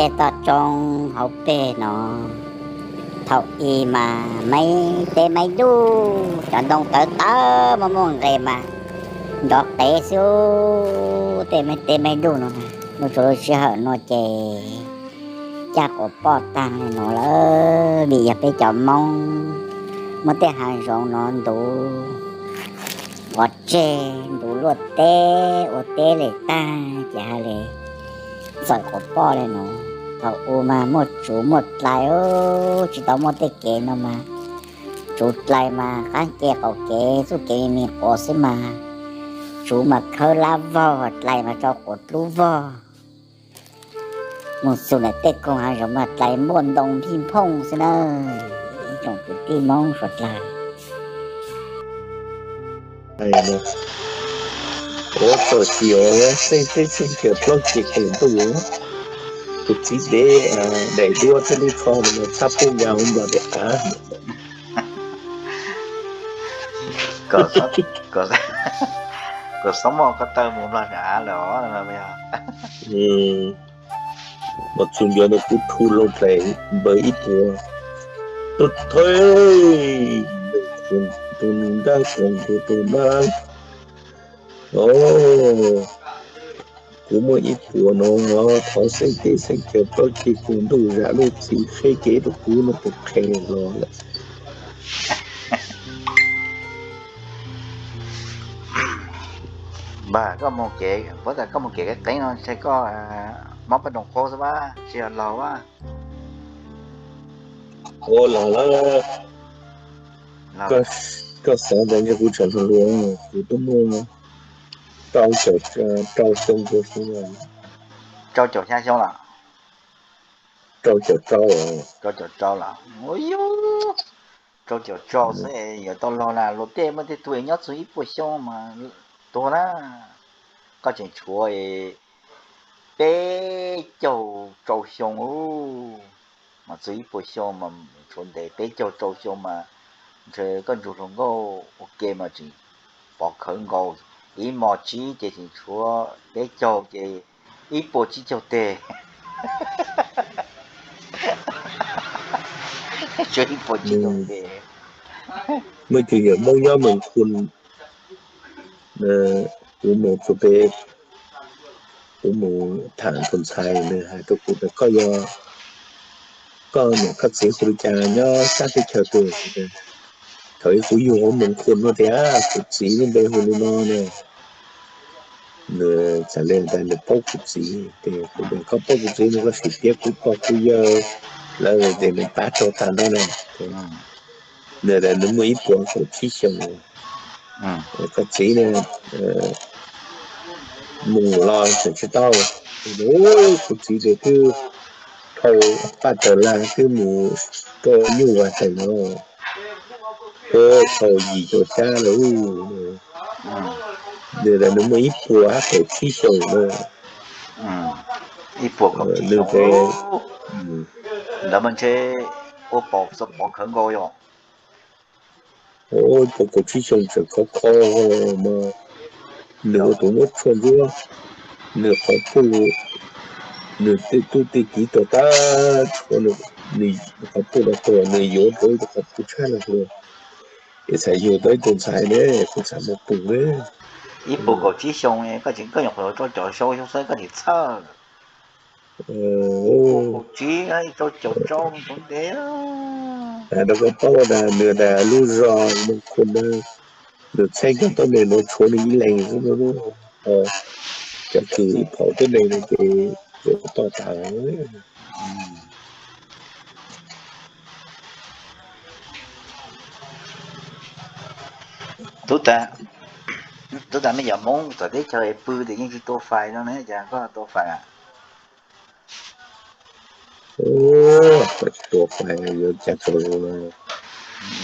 Tej toj roob hauv peg no, thaum ub mas maib teb maib duj, cov ntoo tawv tawv muaj muaj nqes mas nrov qev xwb. Tej maib teb maib duj no, nyob rau lub sij hawm no ces caj quas poj tag li no lawm, vim yog peb cov Hmoob muab tej hav zoov no ntuv, qov tseg ntuv luaj teb ua teb li tag ces ha li txawm quas poj li no. Thaum ub mas muaj tsuv muaj dlai, tsis tau muaj tej kev no mas, tsuv dlai mas qab ke qaum kev txuj kev me me quas xwb mas, tsuv mas khawb lab vog, dlai mas tso quas dlub vog. Mus xus ntawm tej koog hav zoov mas dlai npuaj ntoo nphij nphooj xwb na. Ib tsoom kwv tij Hmoob suav dlawg, ua txawm xyov xeej teb xeej chaw plaub ceg kaum ntuj, tus txiv dev daim duab thiab lub tsho no txhab pub ya hauv nplos tias av. Kom xob moj ko taw mus nplos av lawm os. Mas txus ncuav ntawm kuv thu loo dlaim npawg ib puas, tus thawj, tus nws ntaj koom tus tus nab, o, kuv muaj ib puas no, thov xeeb teb xeeb chaw plaub ceg kaum ntuj zam lub txim qheb kev rau kuv no tus qhe los lawm. Npawg, koj mus kev, puab tas koj mus kev qeeb qeeb no ntshe koj mob poj ntoos qub xwb mas tsis yog laug a. Ua laug lawm, koj xav ntawd ntshe kuv tseem hluas hluas, kuv twb muaj rau caum, rau xyoo rau xyoo. Rau caum xya xyoo lawm. Rau caum rau, rau caum rau lawm. Rau caum rau xwb yuav tau laug na, luag tej muaj tej tug nyob txug ib puas xyoo mas tuag na. Koj tseem tshuav peb caug rau xyoo, mas txug ib puas xyoo mas tshuav ntev, peb caug rau xyoo mas ntshe koj ntsug hluas nkauj ua ke mas tseem pov khawv nkaus, ib mos tsib ces tseem tshuav peb caug ces ib puas tsib caug teg. Tshuav ib puas tsib caug teg. Muaj tus yawm Hmoob nyob Moos Khun, kuv mus txug pem, kuv mus tham tus ntxhais, nws hais rau kuv tias koj yog, koj niam koj txiv hu li cas nyob sab teb chaws twg? Thaum ub kuv yug hauv Moos Khun no tias kuv txiv lub npe hu li no na. Nws txhais le tas nws paub kuv txiv, ces kuv tias koj paub kuv txiv no koj sim piav kuv pog kuv yawg lawv tias nws pab raug tag nrho na. Nws tias nws muaj ib puas kaum tsib xyoos, koj txiv na, mus los tseem tsis tau. Kuv txiv tias twb dhau paj taws laj twb mus rau nyuj vas taws no, dhau yim caum xya lawm. Nws tias nws muaj ib puas kaum tsib xyoos na. Ib puas kaum tsib xyoos, ntawd mas ntshe ua pom, pom khawv nkaus yom. Ib puas kaum tsib xyoos tseem khov kho mas, nws ua tus muab tshuaj ntsuab, nws qhov puj, nws tej tub tej kiv tuag tag, tshuav nws qhov puj no tuag, nws yuav rau tus qhov puj tshab no tuag. Es txhais yug tau ib tug ntxhais ne, kuv txhais muaj pum ne. Ib puas kaum tsib xyoo, koj tseem, koj nyuam qhuav rau caum xyoo xwb koj tsis txhawj. Kaum tsib, rau caum rau mus ntev. Rau koj paub tas nws tas lub zos Moos Khun na, nws txheeb cov tuab neeg no tshuav nws ib leeg xwb, cov kws ib phaum tuab neeg no ces toj tas. Tub tas, tub tas, mej cov Hmoob tom teb chaws pw tes yeej tsis tua fais no ne, cas koj tua fais? Koj tsis tua fais yuav cas tsaug zug no?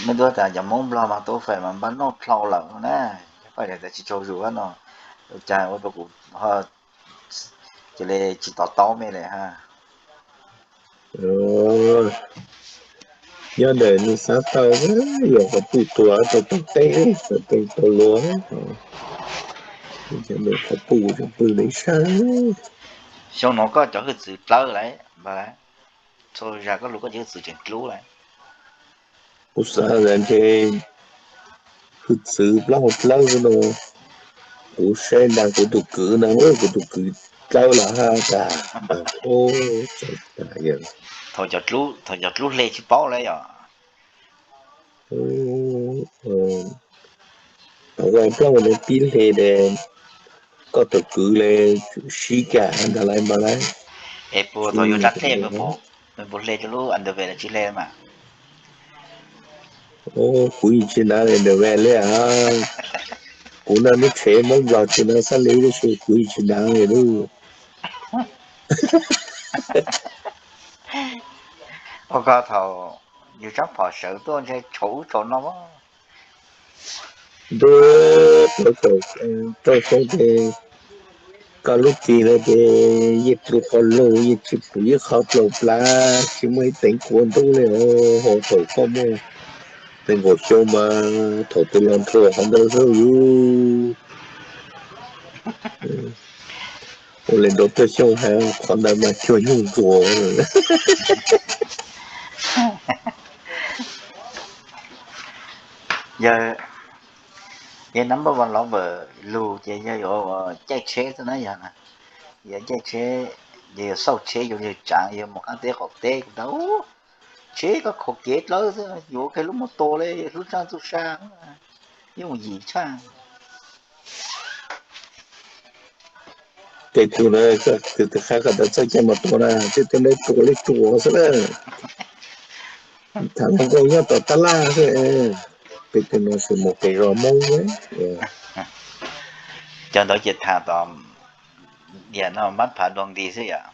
Mej tub tas cov Hmoob Nplog mas tua fais mas npaj noj dlhau lawm no na, koj tsis tsaug zug no, cas ua rau kuv cia li tsis to taub mej li ha. Nyob ntawm nws xav tau, yog qhov puj tuag rau tau teb, tau teb tau luag, qhov puj tseem pw ntawm ib sab. Xyoo no koj cov hwj txwv dlawb lawm. Npawg, txhua zaus koj lus koj cev hwj txwv tseem dlub lawm. Kuv xav ntshe hwj txwv plaub hau dlawb xwb no. Kuv saib nrog kuv tus kwv no, kuv tus kwv dlawb los haj tas. Thaum cov dlub hle tsis paub lawm yom. Thaum ua plaub hau no pib hle, koj tus kwv le sib kam ntag lawm mas lawm. Es puas thaum yuav tsa dlej, nws puas hle rau lub underwear los tsis hle mas? Kuv yeej tsis hnav underwear li. Kuv noj lub tsheb Hmoob Nplog tsis hnav xab li tab sis kuv yeej tsis hnav li. Ua koj thaum yus tsab phom sawv tuaj ntshe tshau ub tshau no. Ntuj, tau tau xyoo ces koj lub ris no ces yeej dlua qhov lug, yeej tsis pum ib qho plaws plav, tsis muaj ib teev kua ntub li os. Ho thaum koj muaj nees nkaum xyoo mas thaum twg los nrhuav qhov ntawd xwb yus. Ua li nrau tuaj xyoo hais qhov ntawd mas cuag nyuj ntxuas. Yog, yog nab npaj vas lov vawm lug ces yog yuav caij tsheb xwb na yog. Yog caij tsheb, yog yuav xauj tsheb yuav yog tsaav yuav mus qaab teb qaum teb kuv tas, tsheb koj khaum kev dlawb xwb, yuav kag lub mos tos li hlub tsaaj txuj sa, yooj yim tshaj. Tej tug na, tus twg qha kom tau txawj caij mos tos na, tej tug na ruam li ruam xwb na. Tham hluas nkauj nyob tom tab laj xwb. Peb tej no sis mus qis zos Hmoob. Cov ntawd ces tham tom diam no mab phav dua nti xwb yom.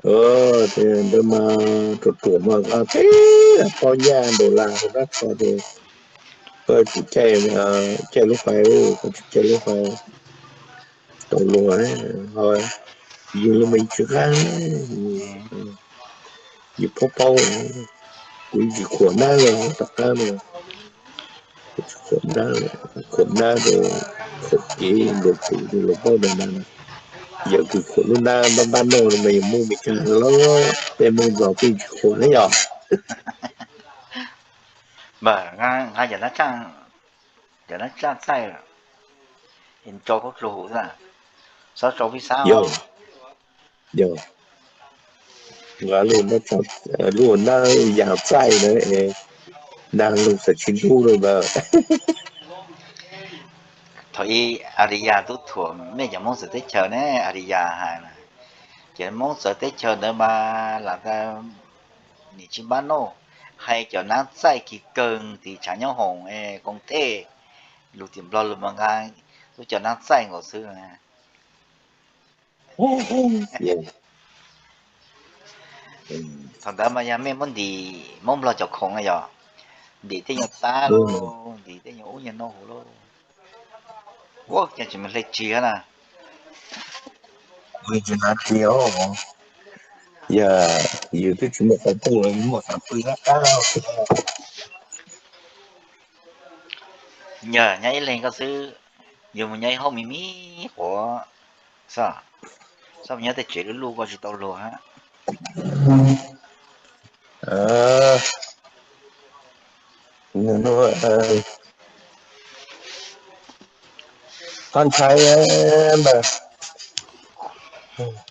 Ntawd mas ruam ruam mas nqa teb pob nyaj ntaus las rau dab tso ces koj tsum caij, caij lub fais, koj tsum caij lub fais tau luag. Yus los mas yus tsis qab, yus paub paub, kuv tsis khuam nab los tom qab no, kuv tsis khuam nab, khuam nab ces khaum kev luag pum luag paub ntawd na. Yog kws khuam lub nab npab npab noj no mas yog Hmoob Mes Kas lawm, peb Hmoob Nplog peb tsis khuam na yog. Npawg, nqa cov nab tsaaj txaij, tso khaub dluag huv xwb, txhob tso fij xab os. Yog, nqa lub nab, lub nab yas txaij na, nag lug txawm tsis ntub lawm ntag. Thaum ub Ariya tub thuam mej cov Hmoob txawv teb chaws ne, Ariya hais na, cov Hmoob txawv teb chaws ntawd mas lam tas nim tsis npab noj, hais cov nab txaij kis kawg tim tshav nyob hoom, koom thej, lug tim Nplog lug mas nqa lub cov nab txaij nkaus xwb. Thaum ntawd mas yog mej muab ntim Hmoob Nplog cov khoom na yog, ntim tej nyuag tab lauj, ntim tej nyuag ub nyuag no huv lauj. Ua cas tsis mus hle tsis na. Tsis hnav tsis os, yog yus twb tsis muaj qhov pw los yus muaj qhov pw qab qab. Yog nyob ib leeg koj xwb, yus mus nyob ib hauv me me quav, txhob mus nyob tej tsev luj luj koj tsis tau luag hab. Qhov ntshai ntawd.